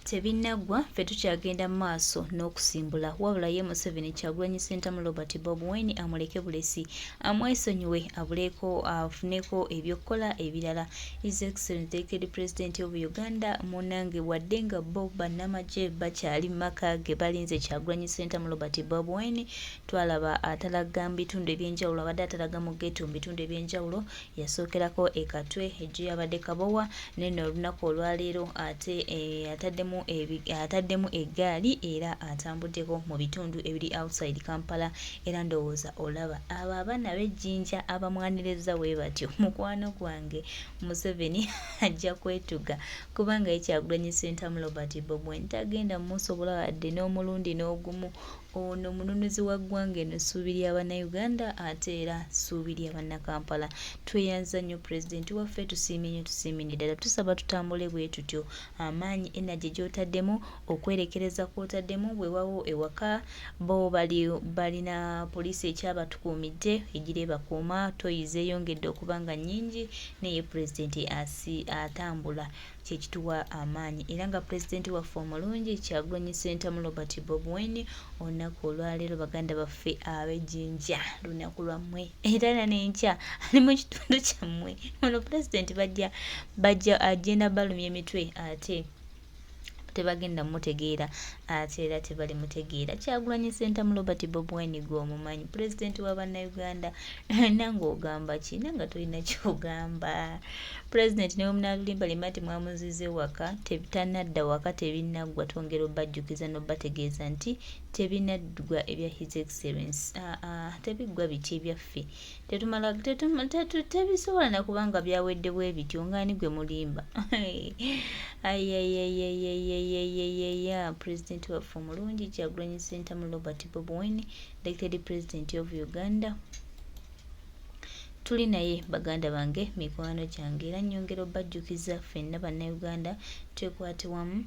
Tebinnaggwa, ffe tukyagenda mu maaso n'okusimbula. Wabula ye Museveni, Kyagulanyi Ssentamu Robert Bob Wine amuleke bulesi, amwesonyiwe abuleeko afuneko ebyokukola ebirala. His Excellency the Elected President of Uganda munnange wadde nga bo bannamagye bakyali mu maka ge balinze Kyagulanyi Ssentamu Robert Bob Wine, twalaba atalaga mu bitundu eby'enjawulo, abadde atalaga mu ghetto mu bitundu eby'enjawulo. Yasookerako e Katwe, ejjo yabadde Kabowa, neno olunaku olwaleero ate eh, ataddemu ataddemu eggaali era atambuddeko mu bitundu ebiri outside Kampala era ndowooza olaba abo abaana b'ejjinja abamwaniriza bwe batyo mukwano gwange Museveni ajja kwetuga kubanga ye Kyagulanyi Ssentamu Robert Bobi Wine tagenda musobola wadde n'omulundi n'ogumu. Ono mununuzi wa ggwanga eno ssuubi lya Bannayuganda ate era ssuubi lya Bannakampala. Tweyanza nnyo Pulezidenti waffe, tusiimye nnyo tusiimidde ddala. Tusaba tutambule bwe tutyo. Amaanyi, energy gy'otaddemu, okwerekereza kw'otaddemu, wewawo ewaka bo bali balina poliisi ekyabatukuumidde egira ebakuuma, toyi zeeyongedde okuba nga nnyingi naye Pulezidenti asi atambula. Kyekituwa amaanyi era nga pulezidenti waffe omulungi Kyagulanyi Ssentamu Robert Bob Wine olunaku olwaleero baganda baffe ab'ejjinja lunaku lwammwe era na n'enkya ali mu kitundu kyammwe ono pulezidenti bajja bajja agenda balumya emitwe ate tebagenda mutegeera ate era tebalimutegeera. Kyagulanyi Ssentamu Robert Bob Wine gwe omumanyi pulezidenti wa bannayuganda nange ogamba ki nanga tolina kyogamba pulezidenti ne bwemunalulimbalimba nti mwamuziza ewaka tanadda waka tebinaggwa twongera obajjukiza nobategeeza nti tebinaggwa ebya his excellence aa ah, ah, tebiggwa biki ebyaffe tetumala tebisobola nakuba nga byawedde bwe bityo nga ani gwe mulimba ayayayayayayayaya pulezidenti waffe omulungi Kyagulanyi Ssentamu Robert Bob Wine elected president of Uganda tuli naye baganda bange mikwano gyange era nyongera obajjukiza ffenna bannayuganda twekwate wamu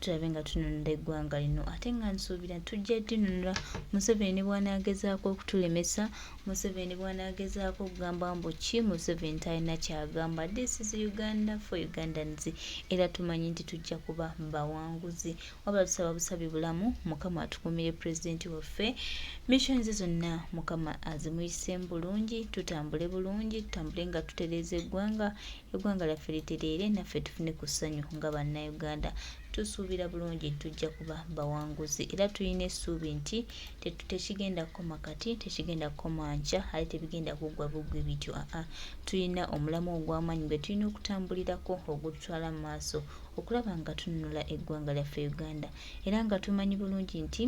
tulabe nga tununula eggwanga lino ate nga nsuubira tujja dinunula Museveni ne bw'anaagezaako okutulemesa Museveni bw'anaagezaako okugamba mbu ki Museveni talina kyagamba this is Uganda for Ugandans era tumanyi nti tujja kuba bawanguzi wabula tusaba busabi bulamu Mukama atukuumire pulezidenti waffe missions zonna Mukama azimuyiseemu bulungi tutambule bulungi tutambule nga tutereeza eggwanga Eggwanga lyaffe litereere naffe tufune ku ssanyu nga Bannayuganda. Tusuubira bulungi tujja kuba bawanguzi era tulina essuubi nti tekigenda kukoma kati, tekigenda kukoma nkya ate tebigenda kuggwa buggwi bityo aa. Tulina omulamwa ogw'amaanyi gwe tulina okutambulirako ogututwala mu maaso okulaba nga tununula eggwanga lyaffe Uganda era nga tumanyi bulungi nti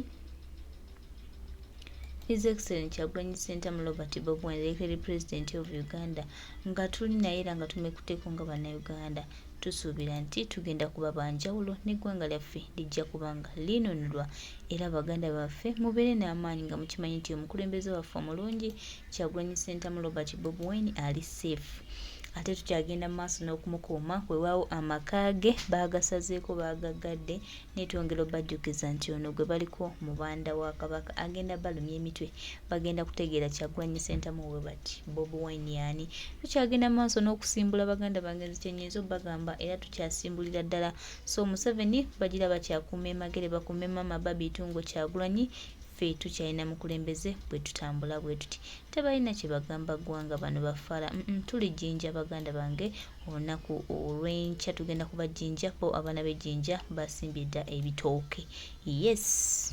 His Excellency Kyagulanyi Ssentamu Robert Bobi Wine elected President of Uganda nga tuli naye era nga tumwekutteko nga Bannayuganda tusuubira nti tugenda kuba banjawulo n'eggwanga lyaffe lijja kuba nga linunulwa era baganda baffe mubeere n'amaanyi nga mukimanyi nti omukulembeze waffe omulungi Kyagulanyi Ssentamu Robert Bobi Wine ali safe ate tukyagenda mu maaso n'okumukuuma weewaawo amaka ge baagasazeeko baagaggadde Naye twongera obajjukiza nti ono gwe baliko mubanda wa Kabaka agenda balumya emitwe bagenda kutegeera Kyagulanyi Ssentamu we bati Bobi Wine yaani. Tukyagenda maaso n'okusimbula baganda bange nze kyenyinza obagamba era tukyasimbulira ddala so Museveni bagira bakyakuuma e Magere bakuume maama Barbie Itungo Kyagulanyi ffe tukyalina mukulembeze bwetutambula bwetuti tebalina kyebagamba ggwanga bano bafala tuli Jinja baganda bange Olunaku olw'enkya tugenda kuba Jinja bo abaana b'e Jinja basimbye dda ebitooke. Yes.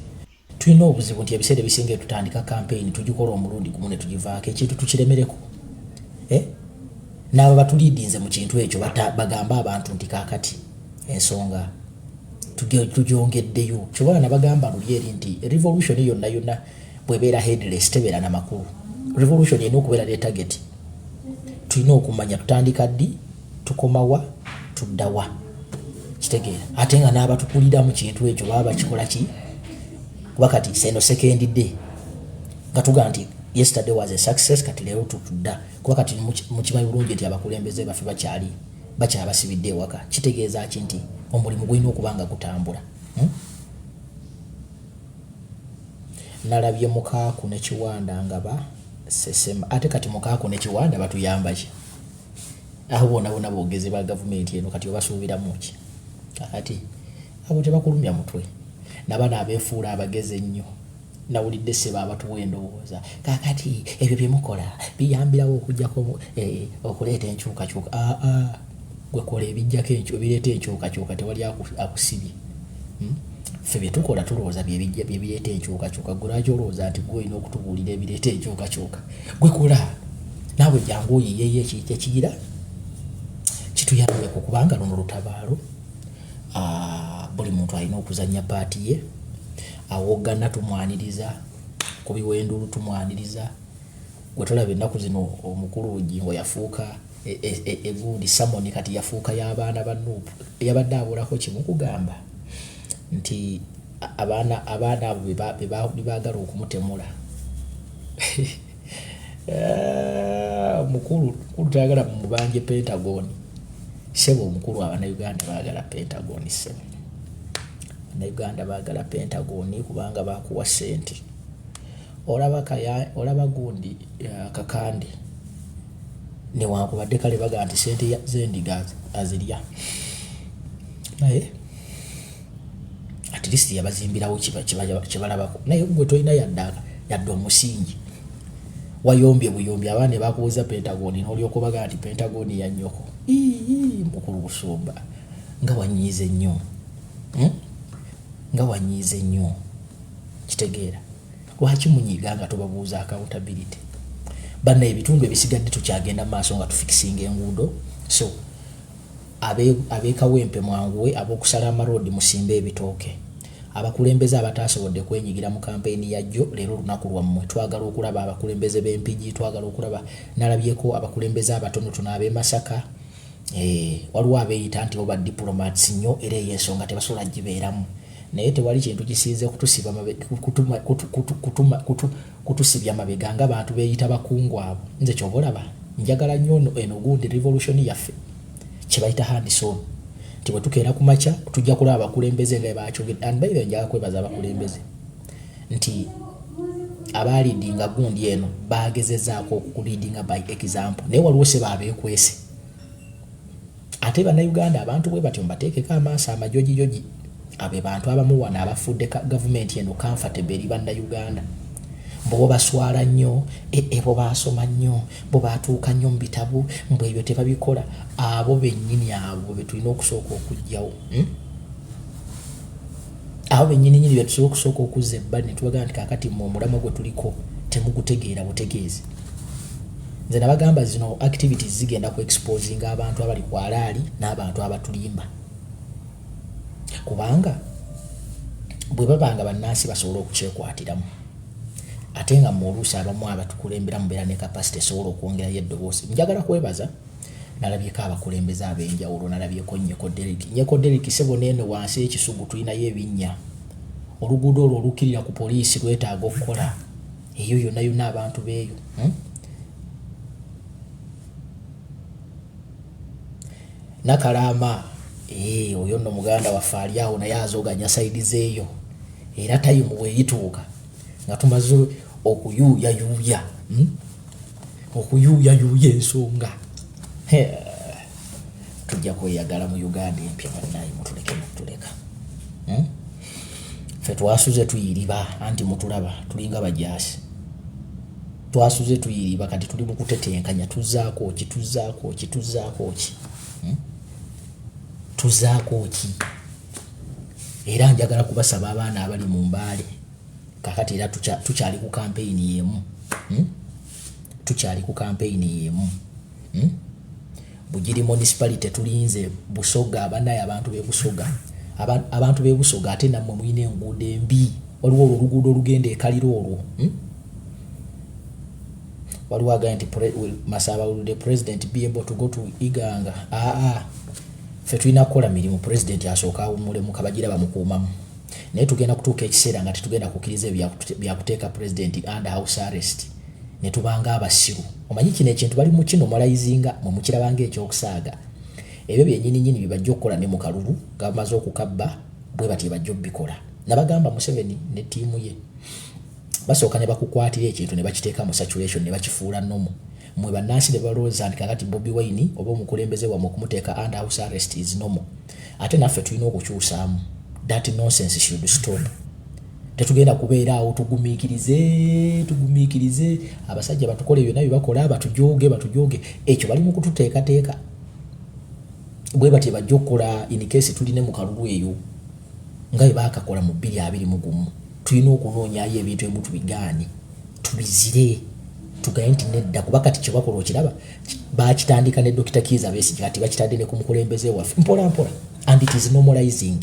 Tulina obuzibu nti ebiseera ebisinga etutandika campaign tugikola omulundi gumu ne tugivaako ekintu tukiremereko eh? N'abo batuliidinze mu kintu ekyo bagambe abantu nti kaakati ensonga tugyongeddeyo kyobola nabagamba luli eri nti revolution yonna yonna bwebeera headless tebeera na makulu. Revolution erina okubeera ne target. Tulina okumanya tutandika ddi, tukomawa, tuddawa. Kitegeera ate nga n'abatukulira mu kintu ekyo baba bakikola ki? Kuba kati seno second day nga tuga nti yesterday was a success, kati leero tutudda kuba kati mukimanyi bulungi nti abakulembeze baffe bakyali bakyabasibidde ewaka. Kitegeeza ki nti omulimu gulina okuba nga gutambula, hmm? Nalabye mukaaku ne kiwanda nga ba sesema ate kati mukaaku ne kiwanda batuyamba ki abo bona bona bogezi ba gavumenti eno kati obasuubiramu ki kakati. Abo tebakulumya mutwe. Nabano abeefuula abagezi ennyo nawulidde ssebo abatuwa endowooza, kaakati ebyo bye mukola biyambirawo okuggyako okuleeta enkyukakyuka. Aa, gwe kola ebijjako ebireeta enkyukakyuka, tewali akusibye. Ffe bye tukola tulowooza bye bireeta enkyukakyuka. Gwe lwaki olowooza nti gwe olina okutubuulira ebireeta enkyukakyuka? Gwe kola naawe, jangu oyiyeeyo ekigira kituyambeko, kubanga luno lutabaalo. Buli muntu alina okuzannya part ye. Awoggana tumwaniriza, ku biwendulu tumwaniriza. Gwe tolaba ennaku zino omukulu Bujjingo yafuuka egundi samoni, kati yafuuka y'abaana ba NUP. Yabadde abulako kimu kugamba nti abaana abo bebaagala okumutemula. Mukulu tayagala mumubanje Pentagon. Ssebo omukulu, Abannayuganda baagala Pentagon. Ssebo, Bannayuganda baagala Pentagon kubanga bakuwa ssente. Olaba kaya, olaba gundi Kakande, newankubadde kale baga nti ssente z'endiga azirya, naye at least yabazimbirawo kyebalabako. Naye gwe tolina yadde omusingi, wayombye buyombi, abaana ne bakubuuza Pentagon n'olyoka obaga nti Pentagon ya nnyoko. Mukulu Busumba, nga wanyiize nnyo, Nga wanyiize nnyo. Kitegeera lwaki munyiiga nga tubabuuza accountability. Banna, ebitundu ebisigadde tukyagenda mu maaso nga tufikisinga enguudo. So ab'e Kawempe mwanguwe, ab'okusala amaroodi musimbe ebitooke. Abakulembeze abataasobodde kwenyigira mu kampeyini ya jjo, leero olunaku lwammwe. Twagala okulaba abakulembeze b'Empigi, twagala okulaba, nalabyeko abakulembeze abatonotono ab'e Masaka. Waliwo abeeyita nti bo ba diplomats nnyo, era eyo ensonga tebasobola gibeeramu. Naye tewali kintu kisinze kutusibya mabega nga bantu beeyita bakungu abo. Nze kyoba olaba njagala nnyo eno gundi revolution yaffe kye bayita hands-on, nti bwe tukeera ku makya tujja kulaba abakulembeze nga bakyogedde. And by the way, njagala kwebaza abakulembeze nti abaleadinga gundi eno bagezezaako okuleadinga by example, naye waliwo se babeekwese. Ate Bannayuganda, abantu bwe batyo mbateekeko amaaso amajojijoji. Abe bantu abamu wano abafudde gavumenti eno comfortable eri Bannayuganda, mbu bo baswala nnyo, bo baasoma nnyo, bo batuuka nnyo mu bitabu, mbu ebyo tebabikola. Abo bennyini abo be tulina okusooka okuggyawo, Abo bennyini nyini be tusobola okusooka okuzza ebbali ne tubagamba nti kaakati mmwe omulamwa gwe tuliko temugutegeera butegeezi. Nze nabagamba zino activities zigenda ku exposinga abantu abali ku alaali n'abantu abatulimba, kubanga bwe baba nga bannansi basobola okukyekwatiramu, ate nga mmwe oluusi abamu abatukulembera mubeera ne capacity esobola okwongerayo eddoboozi. Njagala kwebaza, nalabyeko abakulembeze ab'enjawulo, nalabyeko Nyeko Derrick. Nyeko Derrick, sebo, neeno wansi ekisugu tulinayo ebinnya. Oluguudo olwo olukkirira ku poliisi lwetaaga okukola eyo yonna yonna abantu beeyo, Nakalaama, oyo nno muganda waffe ali awo, naye azoganya side zeeyo. Era time bweyituuka nga tumaze okuyuuyayuuya, Okuyuuyayuuya ensonga, tujja kweyagala mu Uganda empya. Bannaye, mutuleke mutuleka, Ffe twasuze tuyiriba, anti mutulaba tulinga bajaasi. Twasuze tuyiriba, kati tuli mu kutetenkanya tuzaako ki, tuzaako ki, tuzaako ki, Tuzaako ki? Era njagala kubasaba abaana abali mu Mbaale kakati, era tukyali ku kampeyini y'emu, Tukyali ku kampeyini y'emu, Bugiri Municipality tulinze. Busoga, abannaye, abantu b'e Busoga, abantu b'e Busoga, ate nammwe mulina enguudo embi. Waliwo olwo oluguudo olugenda ekalira olwo, Waliwo agambye nti Masaba, will the president be able to go to Iganga? Aa, ffe tulina kukola mirimu, president asooka awummulemu, kabagira bamukuumamu. Naye tugenda kutuuka ekiseera nga tetugenda kukkiriza ebyo byakuteeka president under house arrest ne tubanga abasiru. Omanyi kino ekintu bali mu kino mulayizinga, mwe mukirabanga ekyokusaaga. Ebyo byennyini nyini bye bajja okukola ne mu kalulu nga bamaze okukabba, bwe batyo bajja obikola. Nabagamba Museveni ne ttiimu ye basooka ne bakukwatira ekintu ne bakiteeka mu saturation ne bakifuula normal, mmwe bannansi ne balowooza nti kakati Bobi Wine oba omukulembeze wammwe okumuteeka under house arrest is normal. Ate naffe tulina okukyusaamu. That nonsense should stop. Tetugenda kubeera awo tugumiikirize tugumiikirize abasajja batukole byonna bye bakola, batujooge batujooge. Ekyo bali mu kututeekateeka bwe batyo bajja okukola in case tuline mu kalulu eyo nga bwe baakakola mu 2021. Tulina okunoonyayo ebintu ebimu tubigaane, tubizire, tugaye nti nedda, kuba kati kye bakola okiraba bakitandika ne Dr. Kiiza Besigye, kati bakitadde ne ku mukulembeze waffe mpola mpola, and it is normalizing.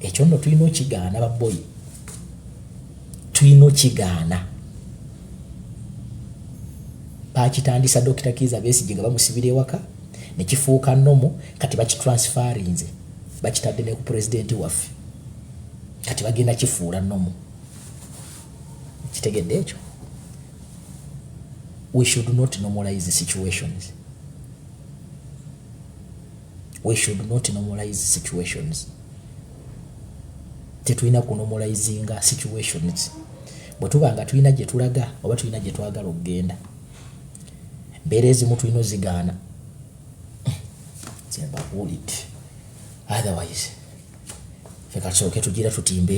Ekyo nno tulina okigaana, babboyi, tulina okigaana. Bakitandisa Dr. Kiiza Besigye nga bamusibira ewaka ne kifuuka normal. Kati bakitransferinze, bakitadde ne ku pulezidenti waffe, kati bagenda kifuula normal. Kitegedde ekyo? We should not normalize situations. We should not normalize situations. Tetulina kunormalizinga situations. Bwe tuba nga tulina gye tulaga oba tulina gye twagala okugenda, mbeera ezimu tulina ozigaana. Kyembabuulidde. Otherwise ffe kasooke tugira tutimba,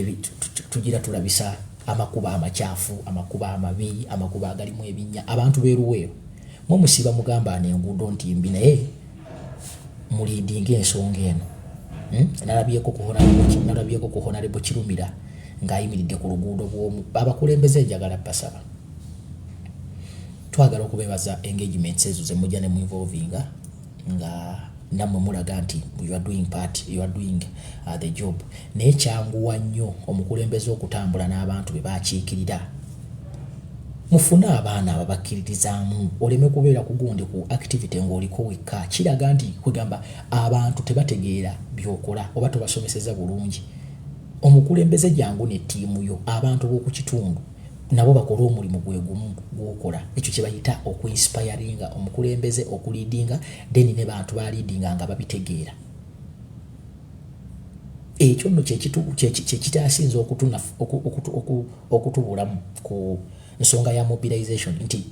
tugira tulabisa amakubo amakyafu, amakubo amabi, amakubo agalimu ebinnya. Abantu b'eruweero mwe musiiba mugamba ano enguudo nti mbi, naye muleadinga ensonga eno. Nalabyeko ku Honorable Kirumira ng'ayimiridde ku luguudo bw'omu. Abakulembeze njagala basaba, twagala okubebaza engagements ezo zemujja ne muinvolvinga nga nammwe mulaga nti you are doing part, you are doing the job. Naye kyanguwa nnyo omukulembeze okutambula n'abantu be bakiikirira. Mufune abaana ababakkiririzaamu, oleme kubeera ku gundi ku activity ng'oliko wekka. Kiraga nti kwegamba abantu tebategeera byokola oba tobasomeseza bulungi. Omukulembeze jangu ne ttiimu yo, abantu b'oku kitundu nabo bakole omulimu gwe gumu gwokola. Ekyo kye bayita okuinspiringa omukulembeze okuleadinga, then ne bantu baleadinga nga babitegeera. Ekyo nno kyekitasinza okutubulamu ku nsonga ya mobilization, nti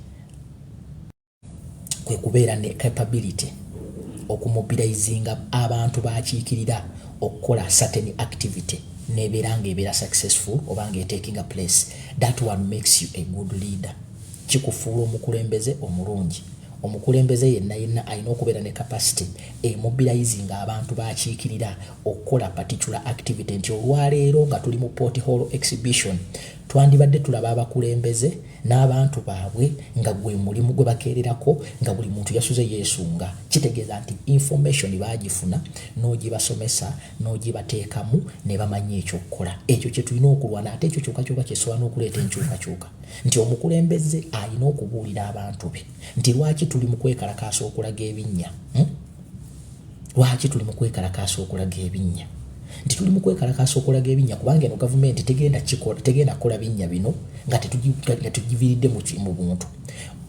kwe kubeera ne capability okumobilizinga abantu bakiikirira okukola certain activity nebeera nga ebeera successful oba nga etakinga place. That one makes you a good leader, kikufuula omukulembeze omulungi. Omukulembeze yenna yenna alina okubeera ne capacity emobilizinga abantu bakiikirira okukola particular activity, nti olwaleero nga tuli mu pothole exhibition, twandibadde tulaba abakulembeze n'abantu baabwe nga gwe mulimu gwe bakeererako, nga buli muntu yasuze yeesunga. Kitegeeza nti information baagifuna n'ogibasomesa n'ogibateekamu ne bamanya ekyokukola. Ekyo kye tulina okulwana, ate ekyo kyokka kyokka kyesobola n'okuleeta enkyukakyuka, nti omukulembeze alina okubuulira abantu be nti lwaki tuli mu kwekalakaasa okulaga ebinnya, Lwaki tuli mu kwekalakaasa okulaga ebinnya? Nti tuli mu kwekalakaasa okulaga ebinnya kubanga eno gavumenti tegenda tegenda kukola binnya bino nga tetugiviiridde mu buntu.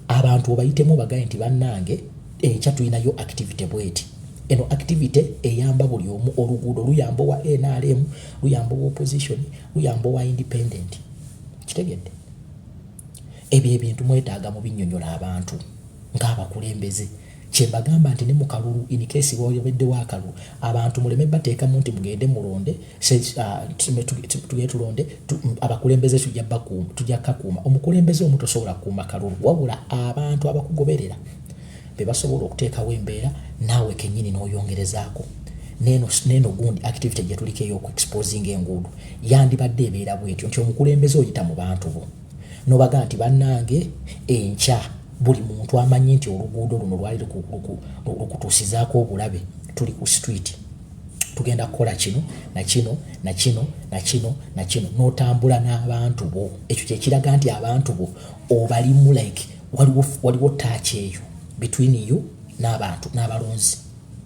Abantu obayitemu obagaye nti bannange, enkya tulinayo activity bweti. Eno activity eyamba buli omu. Oluguudo luyamba owa NRM, luyamba owa opposition, luyamba owa independent. Kitegedde? Ebyo ebintu mwetaaga mu binnyonnyola abantu ng'abakulembeze. Kyembagamba nti ne mu kalulu, in case wabaddewo akalulu, abantu muleme bateekamu nti mugende mulonde, tugende tulonde abakulembeze, tujja kakuuma. Omukulembeze omu tosobola kukuuma kalulu, wabula abantu abakugoberera be basobola okuteekawo embeera naawe kennyini n'oyongerezaako. Neno gundi activity gye tuliko ey'okuexposinga enguudo yandibadde ebeera bwetyo, nti omukulembeze oyita mu bantu bo nobaga nti bannange, enkya buli muntu amanyi nti oluguudo luno lwali lukutuusizaako obulabe, tuli ku street, tugenda kukola kino na kino na kino na kino na kino, n'otambula n'abantu bo. Ekyo kyekiraga nti abantu bo obalimu, like waliwo touch eyo between you n'abantu n'abalonzi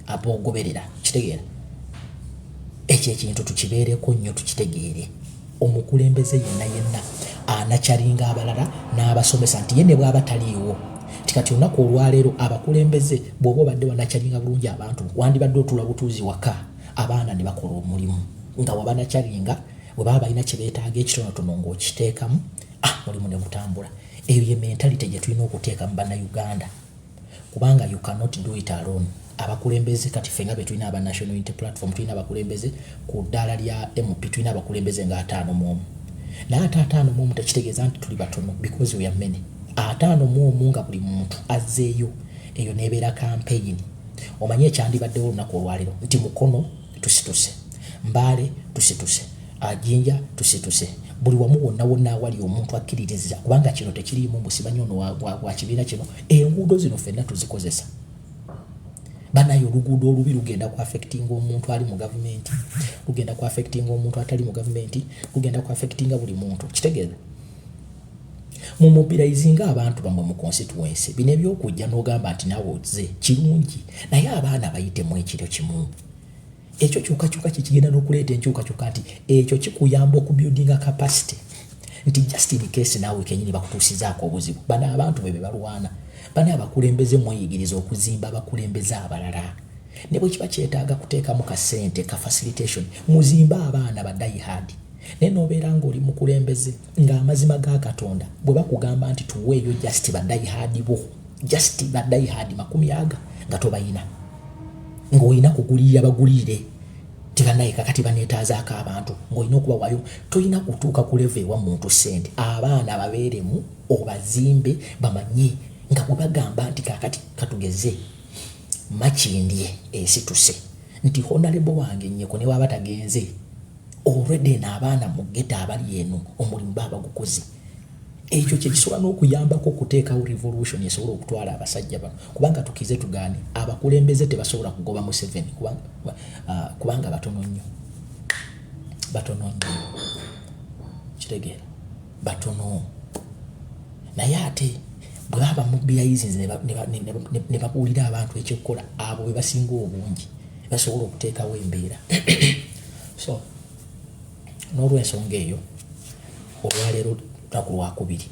abogoberera. Kitegeera? Ekyo ekintu tukibeereko nnyo, tukitegeere. Omukulembeze yenna yenna anakyalinga abalala n'abasomesa nti ye ne bw'aba taliiwo, nti kati olunaku olwaleero abakulembeze, bw'oba obadde wanakyalinga bulungi abantu, wandibadde otuula butuuzi waka, abaana ne bakola omulimu nga wabanakyalinga. Bwe baba balina kye beetaaga ekitonotono ng'okiteekamu, ah, mulimu ne gutambula. Eyo ye mentality gye tulina okuteeka mu Bannayuganda, kubanga you cannot do it alone. Abakulembeze kati ffe nga be tulina aba National Unity Platform, tulina abakulembeze ku ddaala lya MP, tulina abakulembeze nga 51. Naye ate 51 tekitegeeza nti tuli batono, because we are many. 51 nga buli muntu azzeeyo, eyo nebeera campaign. Omanye ekyandibaddewo olunaku olwaleero nti Mukono tusituse, Mbaale tusituse, Jinja tusituse, buli wamu wonna wonna awali omuntu akkiririza, kubanga kino tekiriimu musimanyi ono wa kibiina kino. Enguudo zino ffenna tuzikozesa banaye. Oluguudo olubi lugenda ku affectinga omuntu ali mu gavumenti, lugenda ku affectinga omuntu atali mu gavumenti, lugenda ku affectinga buli muntu. Kitegeeza mumobilizinga abantu bamwe mu constituency. Bino ebyokujja n'ogamba nti naawe ozze kirungi, naye abaana bayitemu ekiro kimu. Ekyo kyukakyuka kikigenda n'okuleeta enkyukakyuka, nti ekyo kikuyamba okubuildinga capacity, nti just in case naawe kenyini bakutuusizaako obuzibu. Bano abantu be balwana, bano abakulembeze, mweyigiriza okuzimba abakulembeze abalala, ne bwe kiba kyetaaga kuteekamu kasente ka facilitation, muzimbe abaana ba diehard. Naye n'obeera ng'oli mukulembeze, ng'amazima ga Katonda bwe bakugamba nti tuweeyo just ba diehard bo, just ba diehard 20, nga tobayina, ng'olina kugulirira bagulirire tibanaye kakati baneetaazaako abantu ng'olina okubawaayo. Tolina kutuuka ku level ewa muntu ssente. Abaana babeeremu, obazimbe, bamanye nga bwe bagamba nti kakati katugeze Makindye esituse, nti honorable wange Nyeko ne waba tagenze, already eno abaana mu ghetto abali eno omulimu baba bagukoze. Ekyo kyekisobola n'okuyambako okuteekawo revolution esobola okutwala abasajja bano, kubanga tukize tugaane, abakulembeze tebasobola kugoba Museveni kubanga batono nnyo, batono nnyo. Kitegeera batono, naye ate bwe baba mobilizinze ne babuulira abantu ekyokukola, abo be basinga obungi basobola okuteekawo embeera. So n'olwensonga eyo, olwaleero lunaku lwakubiri,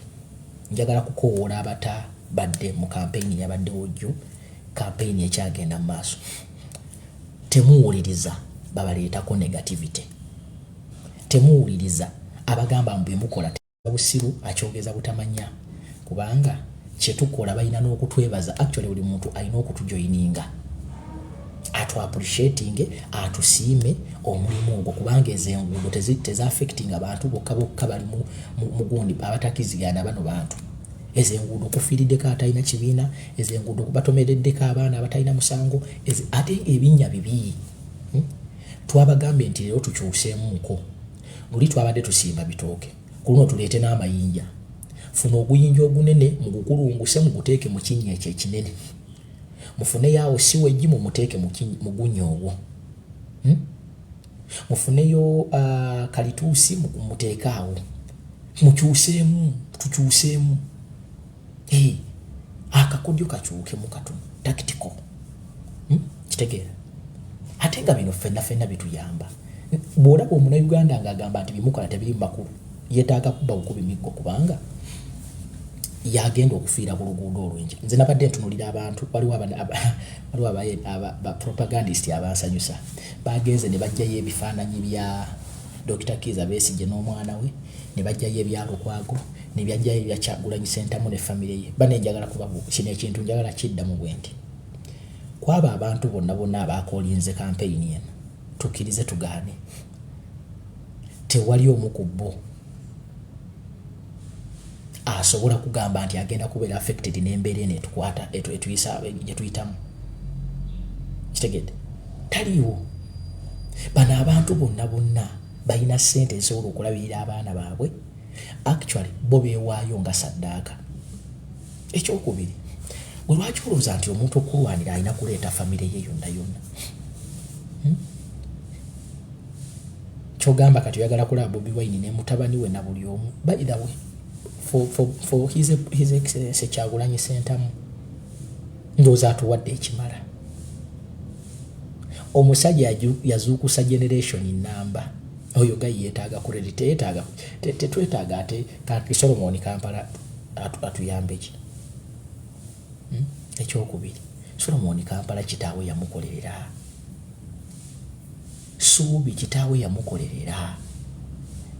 njagala kukowoola abatabadde mu kampeyini yabaddewo jjo. Kampeyini ekyagenda mu maaso. Temuwuliriza babaleetako negativity, temuwuliriza abagamba mbu byemukola busiru, akyogeza butamanya, kubanga kyetukola balina n'okutwebaza. Actually buli muntu alina okutujoyininga, atu appreciating, atusiime omulimu ogwo, kubanga ezo enguudo teza affecting abantu bokka bokka bali mu gundi abatakizigana. Bano bantu ezo enguudo kufiiriddeko atalina kibiina, ezo enguudo batomereddeko abaana abatalina musango, ate ebinnya bibi. Twabagambye nti leero tukyuseemuko. Luli twabadde tusimba bitooke, ku luno tuleete n'amayinja. Funa oguyinja ogunene, mugukulunguse, muguteeke mu kinnya ekyo ekinene, mufuneyo awo sewage, mumuteeke mu gunya ogwo. Mufuneyo kalituusi, muteeke awo, mukyuseemu, tukyuseemu. Hey, akakodyo kakyukemu katono, tactical. Kitegeera ate nga bino ffenna ffenna bituyamba. Bw'olaba omunauganda ng'agamba nti bimukola tebiri mu makulu, yeetaaga kuba bukubi miggo, kubanga yagenda okufiira ku luguudo olwenja. Nze nabadde ntunulira abantu, waliwo ba propagandist abansanyusa, bagenze ne bajjayo ebifaananyi bya Dr Kiiza Besigye n'omwana we, ne bajjayo ebya Lukwago, ne byajjayo ebya Kyagulanyi Ssentamu ne famire ye. Bane njagala kuba kino ekintu njagala kiddamu bwe nti kwabo abantu bonna bonna abakolinze kampeyini eno, tukkirize tugaane, tewali omu ku bo asobola kugamba nti agenda kubeera affected n'embeera eno etukwata etuyisa gye tuyitamu. Kitegedde taliiwo. Bano abantu bonna bonna balina ssente ezisobola okulabirira abaana baabwe. Actually bo beewaayo nga saddaaka. Ekyokubiri, gwe lwaki olowooza nti omuntu okulwanira alina kuleeta famire ye yonna yonna? Kyogamba kati oyagala kulaba Bobi Wine ne mutabani we na buli omu. By the way, for his Excellency Kyagulanyi Ssentamu, ndowooza atuwadde ekimala. Omusajja yazuukusa generation namba. Oyo guy yeetaaga credit, teyetaaga, tetwetaaga. Ate kati Solomon Kampala atuyambe ki? Ekyokubiri, Solomon Kampala kitaawe yamukolerera, Suubi kitaawe yamukolerera.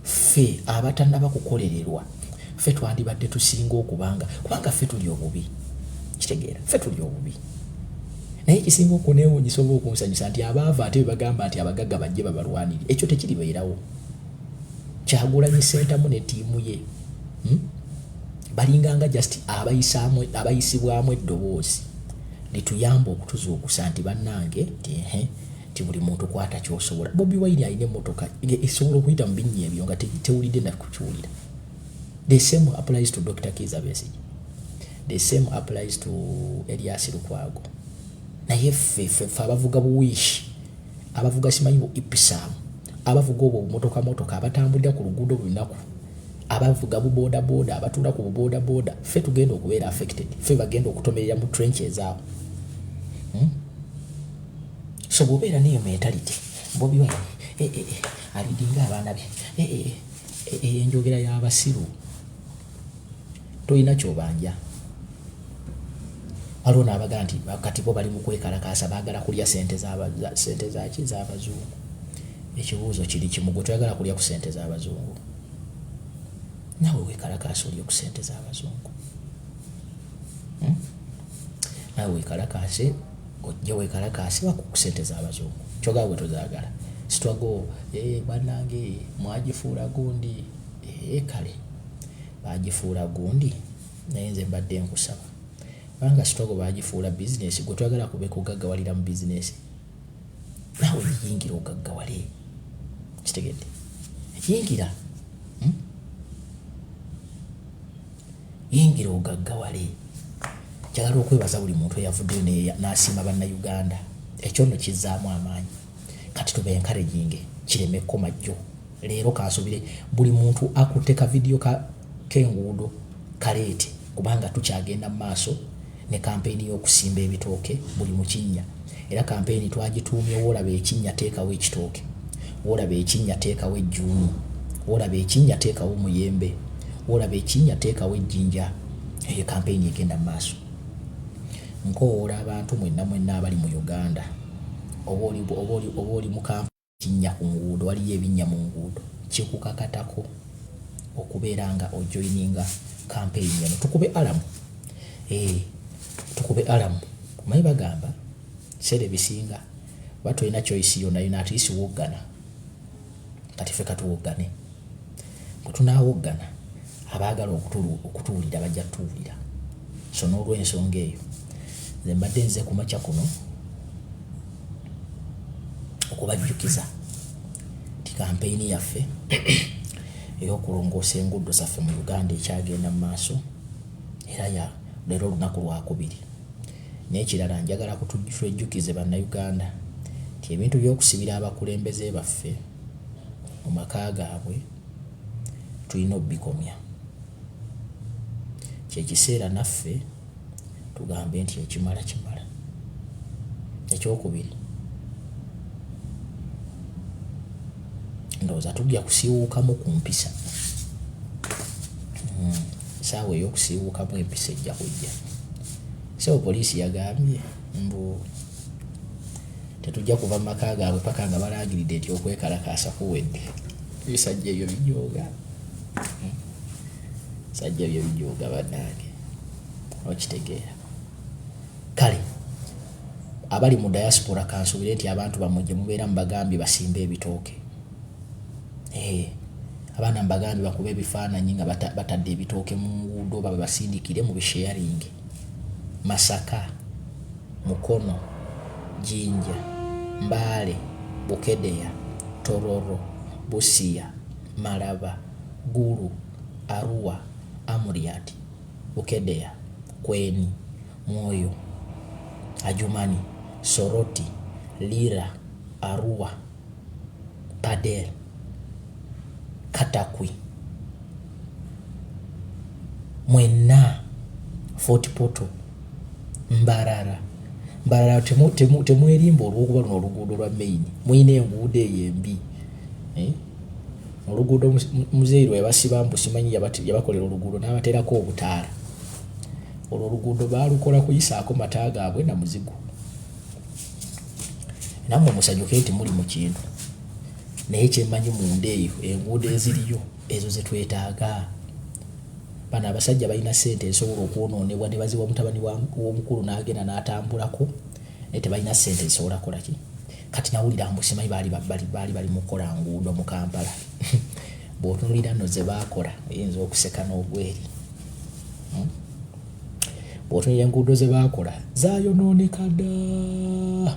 Ffe abatannaba kukolererwa, ffe twandibadde tusinga okubanga, kubanga ffe tuli obubi. Kitegeera ffe tuli obubi. Naye ekisinga okunewuunyisa oba okunsanyusa nti abaavu ate bebagamba nti abagagga bajje babalwanire. Ekyo tekiribeerawo. Kyagulanyi Ssentamu ne ttiimu ye Balinganga just abayisaamu abayisibwamu eddoboozi lituyamba okutuzuukusa nti bannange nti ehe nti buli muntu kwata ky'osobola. Bobi Wine alina emmotoka esobola okuyita mu binnya ebyo nga tewulidde na kukiwulira. The same applies to Dr. Kiiza Besigye. The same applies to Elias Lukwago. Naye ffe ffe abavuga buwiishi abavuga simanyi bu Ipsam abavuga obwo obumotoka motoka abatambulira ku luguudo buli lunaku abavuga bu boda boda abatuula ku buboda boda ffe tugenda okubeera affected ffe bagenda okutomerera mu trenches awo hmm? So bwobeera neyo mentality Bobi Wine eh, eh, eh, alidinga abaana be eh, eh, eh, eh, enjogera y'abasiru tolina kyobanja. Waliwo n'abaga nti kati bo bali mu kwekalakaasa baagala kulya sente sente zaki z'abazungu. Ekibuuzo kiri kimu, gwe toyagala kulya ku sente z'abazungu? Naawe weekalakaasa olye ku sente z'abazungu. Hmm? Naawe weekalakaase ojje weekalakaase baku ku sente z'abazungu. Kyogaba bwe tozaagala. Struggle, eh, bannange mwagifuula gundi. Eh, kale baagifuula gundi. Naye nze mbadde nkusaba kubanga struggle baagifuula bizinesi gwe toyagala kube kugaggawalira mu bizinesi naawe yingira ogaggawale kitegedde yingira hmm? Yingira ogaggawale. Njagala okwebaza buli muntu eyavuddeyo n'asiima Bannayuganda. Ekyo nno kizzaamu amaanyi. Kati tuba encouraging kireme kukoma jjo. Leero kansuubire buli muntu akutte ka vidiyo ka k'enguudo kaleete kubanga tukyagenda mu maaso ne kampeyini y'okusimba ebitooke buli mu kinnya. Era kampeyini twagituumye W'olaba ekinnya teekawo ekitooke, w'olaba ekinnya teekawo ejjuuni, w'olaba ekinnya teekawo omuyembe, w'olaba ekinnya teekawo ejjinja. Eyo kampeyini egenda mu maaso. Nkoowoola abantu mwenna mwenna abali mu Uganda oba oli, oba oli, oba oli mu Kampala, Kinnya ku nguudo, waliyo ebinnya mu nguudo, kikukakatako okubeera nga ojoininga kampeyini eno. Tukube alamu, eh, tukube alamu. Omanyi bagamba ebiseera ebisinga oba tolina choice yonna yonna at least woggana. Kati ffe katuwoggane. Bwe tunaawoggana abaagala okutuwulira bajja tuwulira. So n'olwensonga eyo nze mbadde nze ku makya kuno okubajjukiza nti kampeyini yaffe ey'okulongoosa enguudo zaffe mu Uganda ekyagenda mu maaso era ya leero olunaku lwakubiri. N'ekirala njagala twejjukize Bannayuganda nti ebintu by'okusibira abakulembeze baffe mu maka gaabwe tulina obikomya. Kye kiseera naffe tugambe nti ekimala kimala. Ekyokubiri, ndowooza tujja kusiiwuukamu ku mpisa. Essaawa ey'okusiiwuukamu empisa ejja kujja. Ssebo poliisi yagambye mbu tetujja kuva mu maka gaabwe paka nga balangiridde nti okwekalakaasa kuwedde. Ebisajja ebyo bijooga. Ebisajja ebyo bijooga bannange. Okitegeera. Kale abali mu diaspora kansuubire nti abantu bammwe gye mubeera mubagambye basimbe ebitooke. Eh, abaana mbagambye bakube ebifaananyi nga batadde ebitooke mu nguudo babibasindikire mu bisharinge. Masaka, Mukono, Jinja, Mbale, Bukedea, Tororo, Busia, Malaba, Gulu, Arua, Amuriat, Bukedea, Kweni, Mwoyo, Adjumani, Soroti, Lira, Arua, Pader, Katakwi, mwenna Fort Portal, Mbarara. Mbarara temwerimba olw'okuba luno oluguudo lwa main, mulina enguudo eyo embi eh? Oluguudo muzeeyi lwe yabasiba mbu simanyi yabakolera oluguudo n'abateerako obutaala. Olwo oluguudo baalukola kuyisaako mata gaabwe na muzigo. Nammwe musanyuke nti muli mu kintu, naye kyemmanyi munda eyo enguudo eziriyo ezo ze twetaaga. Bano abasajja balina ssente ezisobola okwonoonebwa ne baziwa mutabani w'omukulu n'agenda n'atambulako Naye tebalina ssente zisobola kukola ki. Kati nawulira mbu simanyi baali baali bali mu kukola nguudo mu Kampala. Bw'otunuulira nno ze baakola oyinza okuseka n'ogweri. Bw'otunuulira enguudo ze baakola zaayonooneka dda.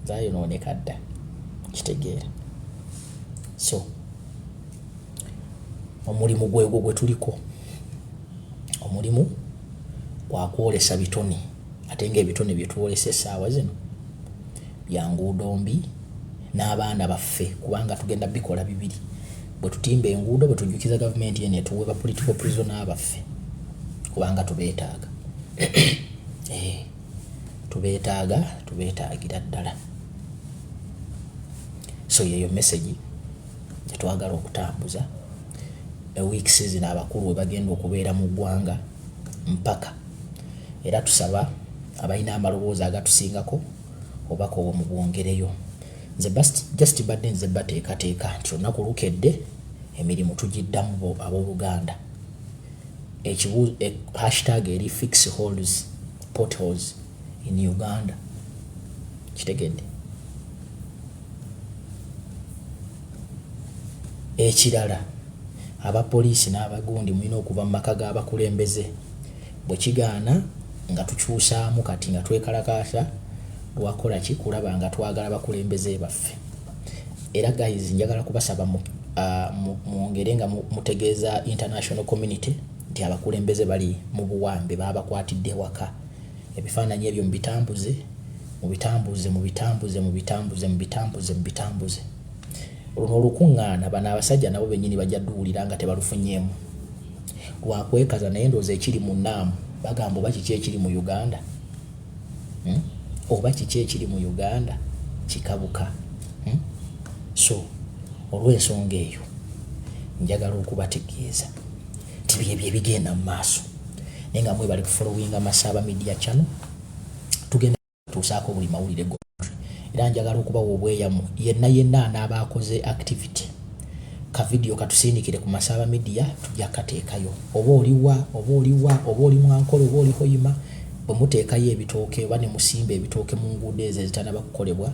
Zaayonooneka dda. Kitegeera. So omulimu gwegwo gwe tuliko. Omulimu gwa kwolesa bitone ate ng'ebitone bye twolesa essaawa zino bya nguudo mbi n'abaana baffe kubanga tugenda bikola bibiri bwe tutimba enguudo bwe tujjukiza gavumenti eno etuwe ba political prisoner baffe kubanga tubeetaaga eh, tubeetaaga tubeetaagira ddala. So yeyo message gyetwagala okutambuza e weeks zino abakulu webagenda okubeera mu ggwanga mpaka era tusaba abalina amaloboozi agatusingako obubaka obwo mubwongereyo. Nze just mbadde nzize bateekateeka nti olunaku lukedde emirimu tugiddamu bo abooluganda. Ekibuuzo e, hashtag eri fix holes potholes in Uganda. Kitegedde. Ekirala aba poliisi n'abagundi mulina okuva mu maka g'abakulembeze. Bwe kigaana nga tukyusaamu kati nga twekalakaasa lwa kukola ki? Kulaba nga twagala bakulembeze baffe. Era guys njagala kubasaba mwongere nga mutegeeza international community nti abakulembeze bali mu buwambe babakwatidde waka. Ebifaananyi ebyo mubitambuze, mubitambuze, mubitambuze, mubitambuze, mubitambuze, mubitambuze. Luno olukuŋŋaana bano abasajja nabo bennyini bajja duwulira nga tebalufunyeemu. Lwa kwekaza naye ndowooza ekiri mu NAM bagamba oba kiki ekiri mu Uganda? Hmm? Oba kiki ekiri mu Uganda kikabuka? Hmm? So olw'ensonga eyo njagala okubategeeza nti byebyo ebigenda mu maaso naye nga mwebale kufollowinga Masaaba Media Channel. Tugenda tuusaako buli mawulire go era njagala okubawa obweyamu yenna yenna anaaba akoze activity ka video katusindikire ku Masaaba Media tujja kateekayo oba oliwa oba oliwa oba oli mwankole oba oli hoima bwe muteekayo ebitooke oba ne musimba ebitooke mu nguudo ezo ezitanaba kukolebwa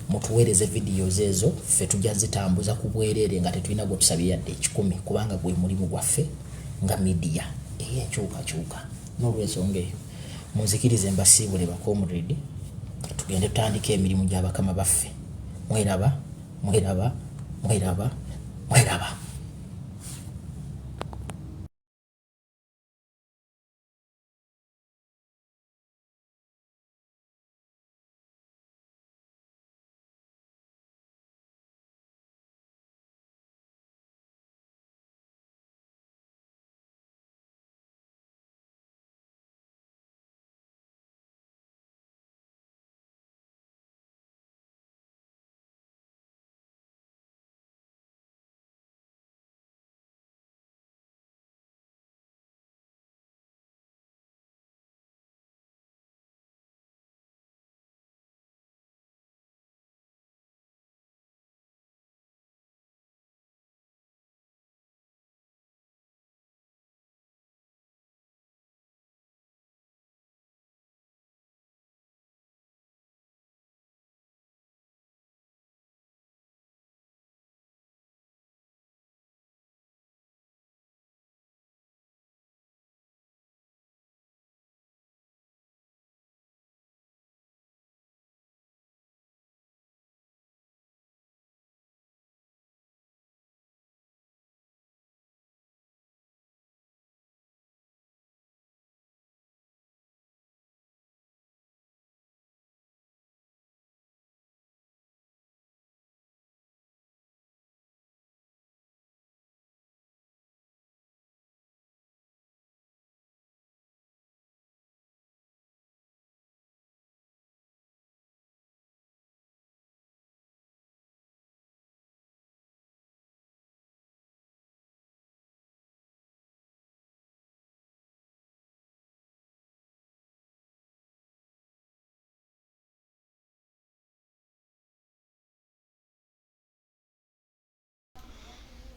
mutuweereze videos ezo ffe tujja zitambuza ku bwereere nga tetulina gwe tusabye yadde ekikumi kubanga gwe mulimu gwaffe nga media ey'enkyukakyuka. N'olwensonga eyo munzikirize mbasiibule ba comrade tugende tutandike emirimu gya bakama baffe. Mweraba, mweraba, mweraba, mweraba.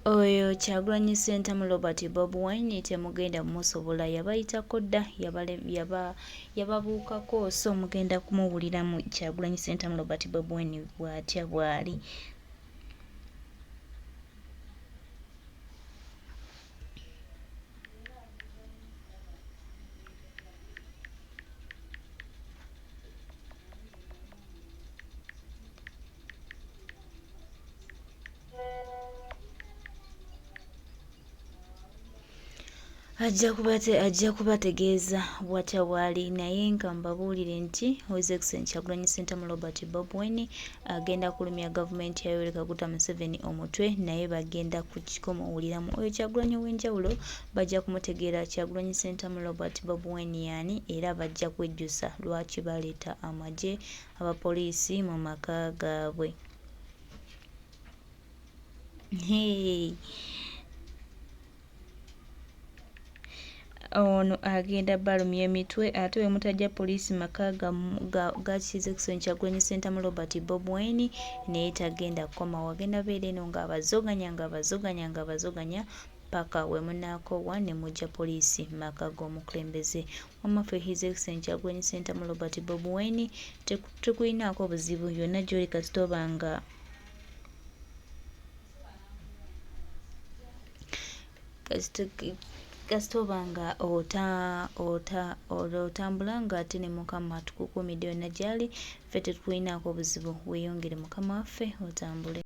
Oyo Kyagulanyi Ssentamu Robert Bob Wine temugenda musobola, yabayitako dda, yababuukako, so mugenda kumuwuliramu Kyagulanyi Ssentamu Robert Bob Wine bw'atya bw'ali. Ajja kubategeeza bwatya bwali, naye nga mbabuulire nti His Excellency Kyagulanyi Ssentamu Robert Bob Wine agenda kulumya gavumenti ya Yoweri Kaguta Museveni omutwe, naye bagenda kukikomuwuliramu. Oyo Kyagulanyi ow'enjawulo bajja kumutegeera Kyagulanyi Ssentamu Robert Bob Wine yaani, era bajja kwejjusa lwaki baleeta amagye abapoliisi mu maka gaabwe. Hey. Ono agenda balumya emitwe ate we mutajja poliisi maka ga His Excellency Kyagulanyi Ssentamu Robert Bob Wine naye tagenda kukomawo, agenda beera eno ng'abazoganya ng'abazoganya ng'abazoganya paka we munaakoowa ne mujja poliisi maka g'omukulembeze. Wamma ffe His Excellency Kyagulanyi Ssentamu Robert Bob Wine tekulinaako buzibu yonna gy'oli kasita oba nga kasita oba nga otambula nga ate ne Mukama atukukuumidde yonna gy'ali, ffe tetukulinaako buzibu, weeyongere mukama waffe otambule.